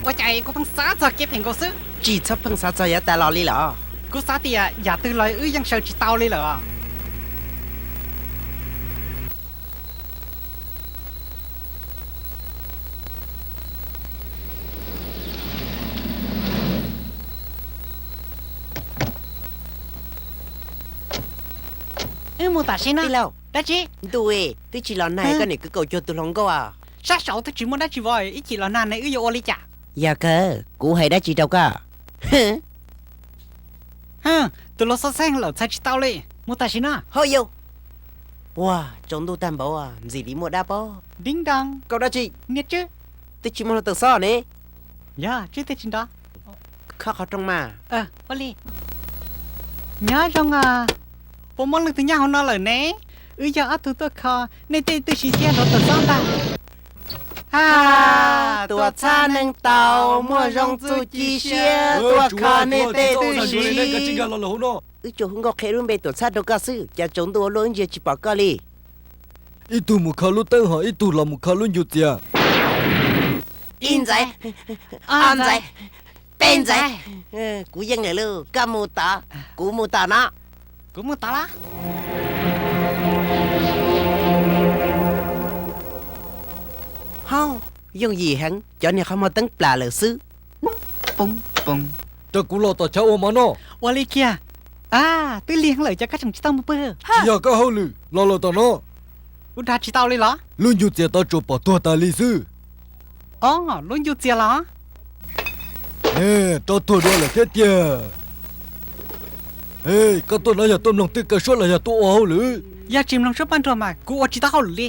Ua cas kuv pheej xav txog kev phem nkaus xwb. Tsis txhob pheej xav txog yav tas los li lawm. Kuv xav tias yam twg los wb yeej sawv tsis tau li lawm. Wb mus tam sim no. Tij laug, dab tsi? Ntuj, twb tsis los nag koj niam kwv kaum cuag tus hluas nkauj a. Sab saud twb tsis muaj dab tsi vov, ib chim los nag ne wb yuav ua li cas? Yog kawg, kuv hais dab tsi rau koj? Tus hluas xov xeej lawm txhais tsis tau li, mus tam sim no. Hauj yau, ua tsaus ntuj tag npaum ntxim li muaj dab pob. Ding dong. Koj dab tsi? Niag tswb. Twb tsis muaj hluav taws xob ne. Yog tswb twb tsis nrov. Khob qhov rooj mas. Ua li. Nyob zoo, puas muaj leej twg nyob hauv no lawm ne? Wb yog ob tug tuaj kho nej tej tw siv thiab hluav taws xob ntag. Tuam txhab neej tau, muaj zoo txuj ci siab tuaj kho nej tej tw siv. Wb tsuas hu nkauj qhia lub npe tuam txhab rau koj xwb, cas tsaus ntuj ua luaj wb ntsia tsis pom koj li. Ib tug mus kho lub teeb hos ib tug los mus kho lub ncu txias. Ib ntxeev, ob ntxeev, peb ntxeev. Kuv yeej lawm lauj, koj mus tod, kuv mus tom no. Kuv mus tod los. Hauj, yooj yim heev, cov niag qhov muag teeb plam lawm xwb. Rau kuv los tom chav ua mov noj. Ua li kiag. Twb lig heev lawm cas koj tseem tsis tau mus pw? Tsis yog koj hauj lwm, los lawm tom no. Kuv dag tsis tau li los? Lub ncu txias tod tsuas pom tuag tas li xwb. Lub ncu txias los? Rov tuag dua lawm thiab tiag. Koj tuaj no yog tuaj mloog tej kaw suab los yog tuaj ua hauj lwm? Yog tsis mloog suab paj nruag mas kuv ua tsis tau hauj lwm li.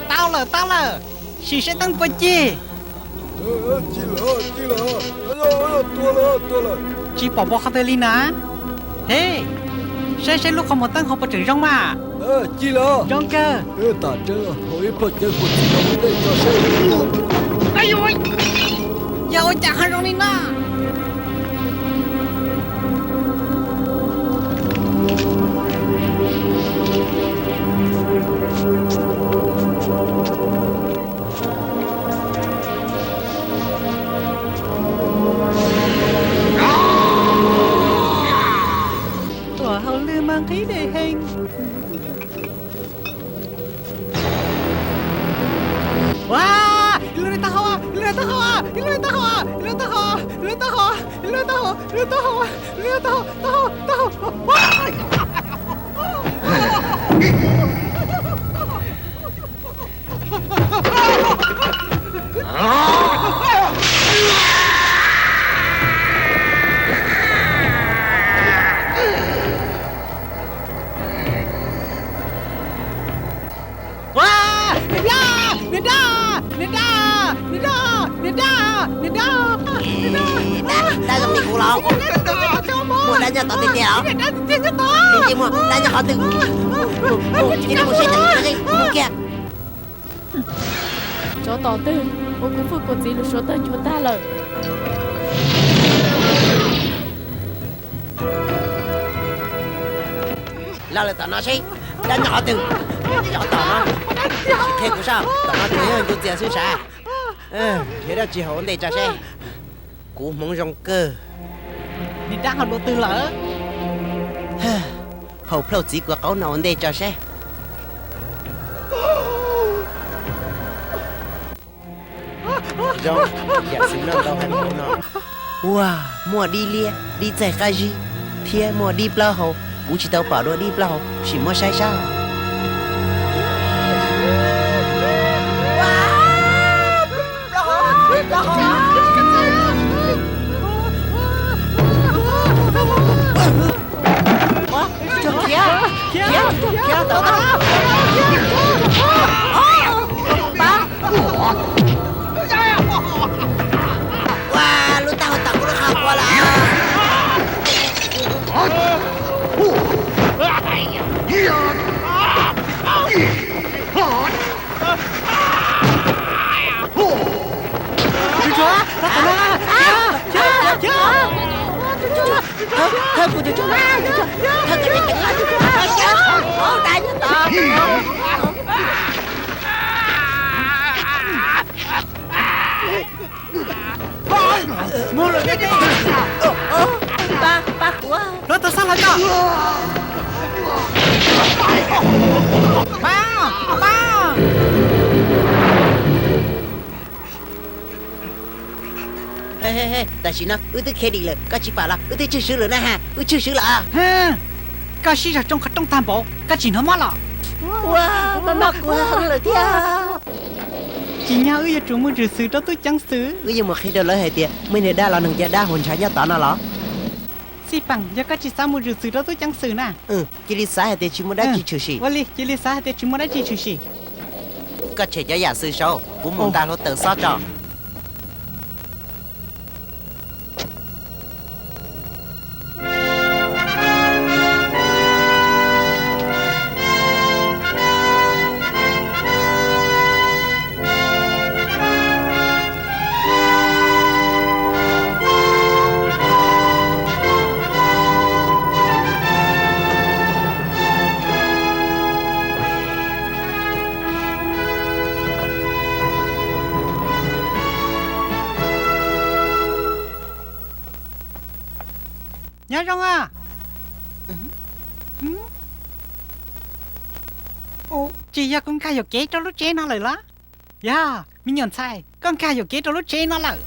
Tau lawm, tau lawm, sim saib teeb puas cig. Tsis pom puas qhov twg li na. He, saib saib lub qhov muag teeb hauv puas tseem zoo mas. Cig lawm. Zoo kawg. Tam tseeb hauv ib plhaw cawv kuv txiv los ua ntej tso seb. Yog ua cas ho zoo li no? Tuam hauj lwm mas nqhis dej heev. Ua, ib lub taub hau, ib lub taub hau, ib lub taub hau, ib lub taub hau, ib lub taub hau, ib lub taub hau, ib lub taub hau, ib lub taub hau, ib lub taub hau, taub hau, taub hau. Niag dab, niag dab, niag dab, niag dab, niag dab, niag dab, niag dab, niag dab. Dab zoo li kuv los? Muaj dab nyob tod tiag tiag os. Tsis muaj dab nyob qhov twg. Mus kiag. Tsov tom twg ua kuv hwj kuv txiv lub suav tawg nchuav tag lawm. Los lawm tom no seb dab nyob qhov twg. Tom no, qhia kuv saib, tom no tsuas yog ncu txias xwb sav. Nrhiav dab tsi hauv ua ntej tso seb. Kuv hmoov zoo kawg. Niag dab ho dua twg lawm? Haus plhaub txiv kua qaub no ua ntej tso seb. Zoo, yam xwm noj ntau heev hauv no. Ua, muaj dib liab, dib txaij qab zib, thiab muaj dib plaub hau. Kuv tsis tau pom dua dib plaub hau, sim muab saib saib. Khiav, khiav, khiav, khiav, tau, tau. Pab. Ua, lub taub hau tom kuv lub qhov quav lawm. Pab, pab. Tam sim no wb twb khiav dim lawm, koj tsis pam los wb twb tshwm sim lawm na ha, wb tshwm sim lawm. Koj siv zog tsoo qhov rooj tag npaum, koj tsis hnov mob los? Ua, mob mob kuv heev lawm thiab. Tsim nyog wb yuav tsum mus zwm xwm rau tub ceev xwm. Wb yuav mus qhia rau lawv hais tias muaj neeg dab los neeg caj dab hu ntshav nyob tod no los? Xij Peem, yog koj tsis xav mus zwm xwm rau tub ceev xwm na, cia li xav hais tias tsis muaj dab tsi tshwm sim. Ua li, cia li xav hais tias tsis muaj dab tsi tshwm sim. Koj tshem cov yam xwm saud, kuv mus nta hluav taws xob tso. Nyob zoo a. Tsis yog kuv nkag yuam kev rau lub tsev no lawm los? Yog, me nyuam ntxhais, koj nkag yuam kev rau lub tsev no lawm.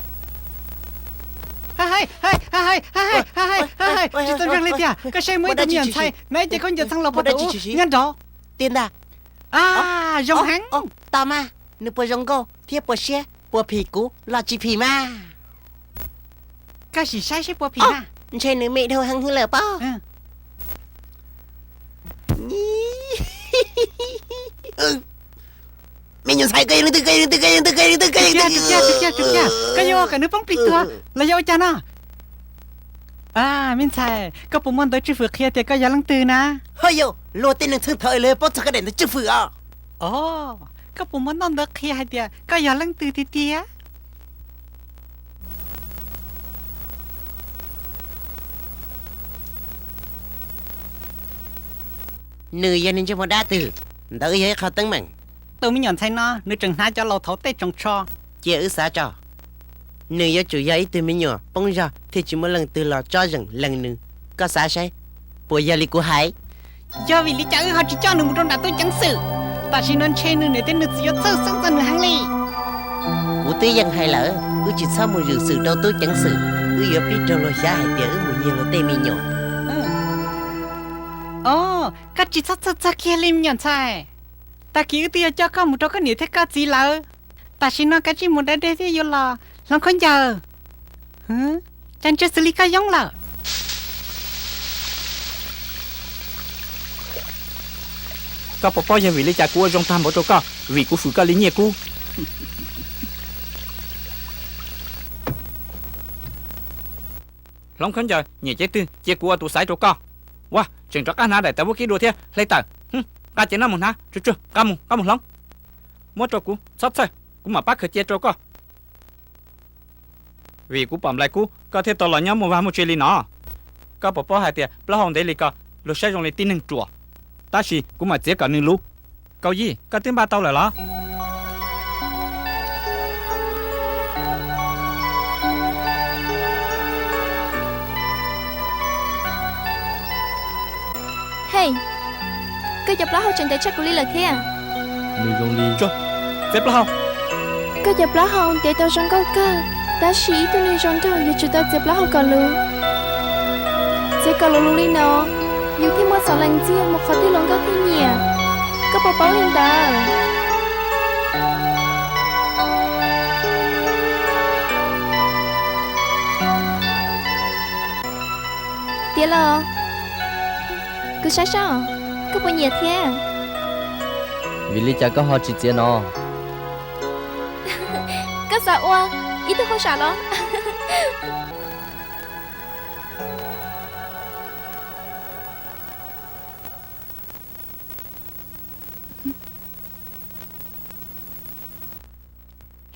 Tsis txaus ntseeg li tiag, koj saib muaj ib tug me nyuam ntxhais hnav ib ce khaub ncaws txheej los puag ta ub nyob nraud. Tiag ntag. Zoo heev. Tos mas, nws puas zoo nkauj thiab puas siab, puas phim kuv los tsis phim mas? Koj sim saib seb puas phim na. Ntshe nws me dhau heev hwv lawm pob. Me nyuam ntxhais, koj yog leej twg, koj yog leej twg, koj yog leej twg, koj yog leej twg, koj yog leej twg? Koj yuav ua kom nws poob plig tuag los yog ua cas no? Me ntxhais, koj puas muaj ntawv tswj fwm qhia tias koj yog leej twg na? Ho yog luag tej neeg txheej thaum ub lawv paub txog koj daim ntawv tswj fwm os. Os, koj puas muaj ntaub ntawv qhia hais tias koj yog leej twg tiag tiag? Nws yog niag ntsej muag dab twg? Ntawd yog ib qho teeb meem. Tus me nyuam ntxhais no nws tseem hnav cov laus thaud tej tsoos tsho. Cia wb xav tso, nws yuav tsum yog ib tug me nyuam poob zog thiaj tsis muaj leej twg los tsob zeem lees nws. Koj xav saib, puas yog li kuv hais? Yog vim li cas wb ho tsis coj nws mus rau nram tub ceev xwm? Tam sim no ntshe nws niam thiab nws txiv yuav txhawj xeeb txog nws heev li. Kuv twb yeej hais lawm, wb tsis txhob mus zwm xwm rau tub ceev xwm, wb yuav pib raug luag xyav hais tias wb mus nyiag luag tej me nyuam. Os, koj tsis txhob txhawj txog kiag li me nyuam ntxhais. Tag kis wb twb yuav coj koj mus rau koj niam thiab koj txiv lawm. Tam sim no kav tsij mus da dej thiab yuav los hloov khaub ncaws. Cas ntsia xws li koj yoob lawm. Koj puas paub yog vim li cas kuv ua zoo tag npaum rau koj? Vim kuv fwm koj li nyiaj kub. Hloov khaub ncaws, nyiam cev twg cia kuv ua tus xaiv rau koj. Ua, tseem rov qab hnav daim tawv vuab kib dua thiab, hle tawm. Nqa cev no mus hnav, tsuag tsuag, nqa mus, nqa mus hloov. Muab rau kuv, txhob txhawj, kuv mam pab khaws cia rau koj. Vim kuv pom nplais kub koj thiaj tau los nyob muaj vaj muaj tse li no. Koj puas paub hais tias plaub hau ntev li ko luag saib zoo li tib neeg ruam, tab sis kuv mam txiav kom nws luv. Kaus Yij, koj twb npaj tau lawm los? Hej, koj cov plaub hau tseem ntev tshaj kuv li lawm thiab. Nws zoo li txiav plaub hau. Koj cov plaub hau ntev tau zoo nkauj kawg, tab sis ib tug neeg zoo nraug yuav tsum tau txiav plaub hau kom luv. Txiav kom luv luv li no, yus thiaj muaj xov lees ntxiag mus qhov twg hluas nkauj thiaj nyiam. Koj puas paub li ntawd? Tiav los, kuv saib seb koj puas nyiam thiab. Vim li cas koj ho tsis txiav no? Koj xav ua ib tug hauj sam los?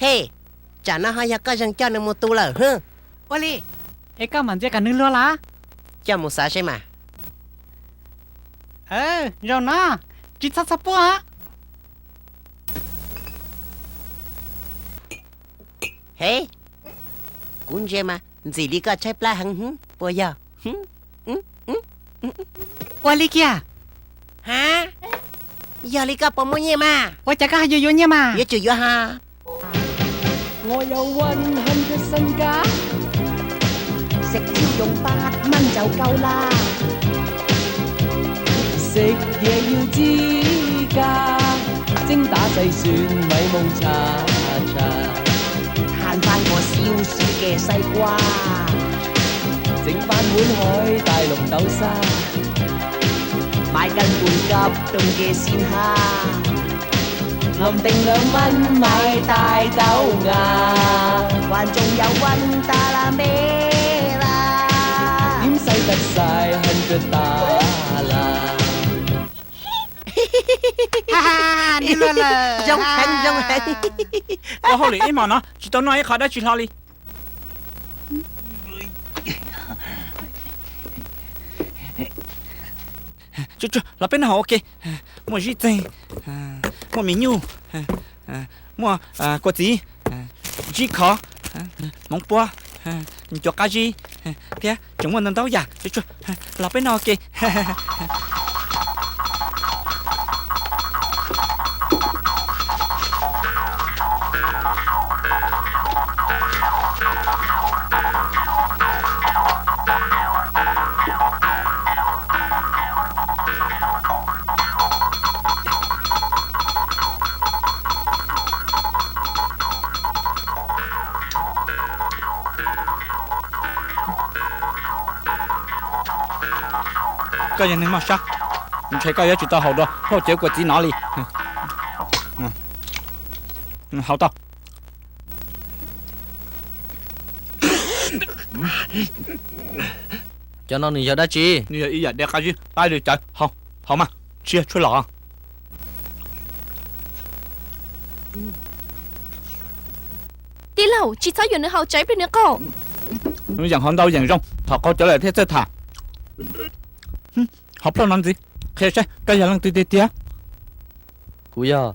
Hej, tsam no ho yog koj zeeg coj nws mus tu lawm hwb. Ua li, es koj mam ntxias kom nws luag los? Coj mus xav seb mas. Zaum no, tsis txhob txhawj puab. Hev, kuv ntsia mas ntxim li koj tshaib plab heev hwv puas yog? Ua li kiag. Ha, yog li koj puas muaj nyiaj mas? Ua cas koj ho yuav yuav nyiaj mas? Yuav tsum yuav ha. 我有運行嘅身家，食朝用八蚊就夠啦。食嘢要知價，精打細算咪蒙查查。攤翻個燒屎嘅西瓜，整翻碗海大綠豆沙。 買根半急凍嘅鮮蝦，揞定兩蚊買大豆芽，還仲有搵打啦咩啦，點使得晒hundred dollar。Zoo heev, zoo heev. Ua hauj lwm ib hmos no tsis tau noj ib qho dab tsi hlo li. Los peb noj hauv ua ke. Muaj zib txeeg, muaj mis nyuj, muaj kua txiv, ntsib khov, hmoov puab, ncuav qab zib, thiab tseem muaj ntau ntau yam. Los peb noj ua ke. Koj yog neeg moj sab, ntshe koj yuav tsis tau haus dua phauj cawv kua txiv no li. Haus tau. Cov no nws yog dab tsi? Nws yog ib yam diav qab zib, pab li cawv, haus, haus mas, ntsia tshuaj los. Tij laug, tsis txhob yuav nws haus, tsam ib pliag nws qaug. Nws yeem haus ntau yeem zoo, thaum qaug cawv lawm thiaj txawj tham. Hauv plhaub no ntxiv, qhia saib koj yog leej twg tiag tiag. Kuv yog.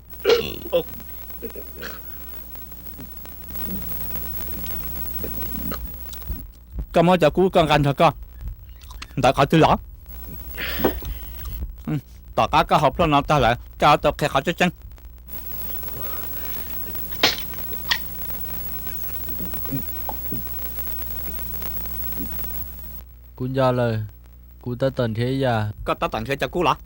Koj muab cov kub koj nqa nrog koj ntawd qhov twg los? Tom qab koj haus plhaub no tag lawm koj yuav tau qhia qhov tseeb tseeb. Kuv nco lawm, kuv tab tom nrhiav ib yam. Koj tab tom nrhiav cov kub los?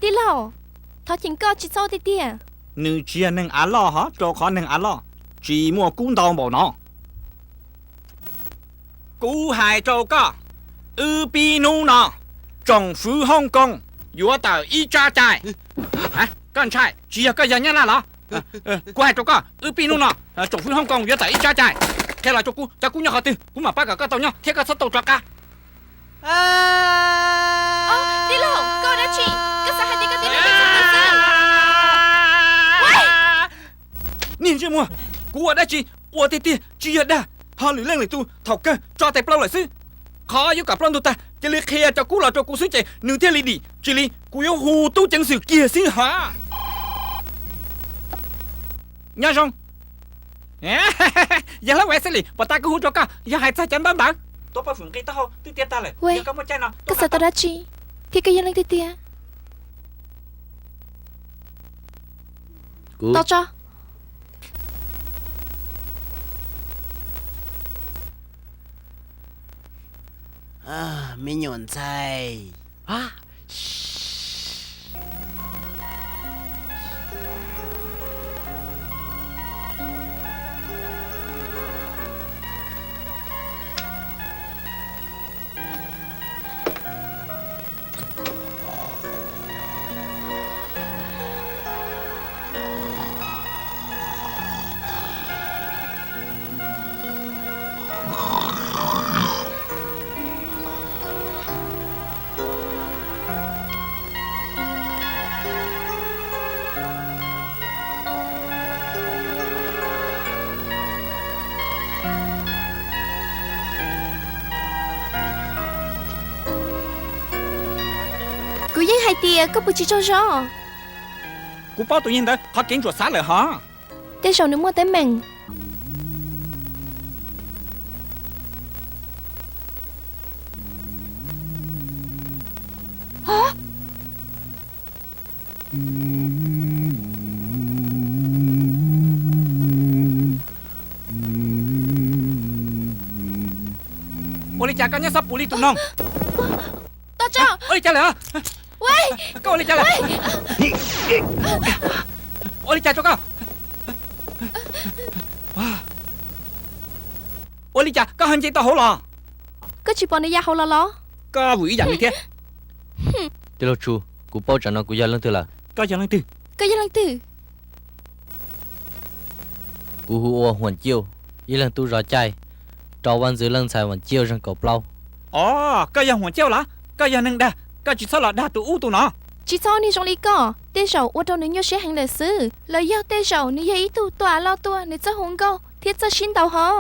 Tij laug, thov cheem koj tsis txhob tiag tiag. Nws tsis yog neeg av loj hov, rau qhov neeg av loj tsis muaj kub ntau npaum no. Kuv hais rau koj, wb pib hnub no, tsoom fwv Hong Kong yuav tawm ib tsab cai. Koj ntshai, tsis yog koj yog Nyab Laj los? Kuv hais rau koj, wb pib hnub no, tsoom fwv Hong Kong yuav tawm ib tsab cai. Qhia los rau kuv, cov kub nyob qhov twg, kuv mam pab kom koj tau nyob thiab koj txhob tau rov qab. Tij laug, koj dab tsi? Koj xav hais tias koj tij laug txhob txwm xwb? Niag ntsej muag, kuv ua dab tsi? Ua tiag tiag tsis yog dag, ho lwm leej lwm tus thaum kawg tso tes plaub lawm xwb. Qhov yuav kom plaub ntug tag cia li qhia cov kub los rau kuv xwb ces nws thiaj li dim, tsis li kuv yuav hu tub ceev xwm kiag xwb hov. Nyob zoo. Yog hlob Wesley, puas tas kuv hu rau koj yog hais txog cov ntaub ntawv? Tuav pob fwm nqi taub hau twb tiav tag lawm, yog koj muaj caij no, koj xav tau dab tsi thiab koj yog leej twg tiag? Tos tso. Me nyuam ntxhais. Kuv yeej hais tias koj puas tsis tsaug zog. Kuv paub tus yawg ntawd qhov kev ntsuam xav lawm hov. Tej zaum nws muaj teeb meem. Ua li cas koj nyob xob puv li tus noog? Ua li cas lawm? Koj ua li cas lawm? Ua li cas rau koj? Ua li cas koj ho nce tau hauv los? Koj tsis pom nws ya hauv los los? Koj vwm ib yam li thiab. Tij laug Tsu, kuv paub tsam no kuv yog leej twg lawm. Koj yog leej twg? Koj yog leej twg? Kuv hu ua Huam Ciuj, ib leeg tub zov caij rau vaj ntxwv leej ntxhais Huam Ciuj zeeg kaum plaub. Os, koj yog Huam Ciuj los? Koj yog neeg dag, koj tsis txhob los dag tus ub tus no. Tsis txhob ua neeg zoo li koj, tej zaum ua rau nws nyuaj siab heev lawm xwb, los yog tej zaum nws yog ib tug tuaj av loj tuaj nws txawj hu nkauj thiab txawj sib ntaus ho.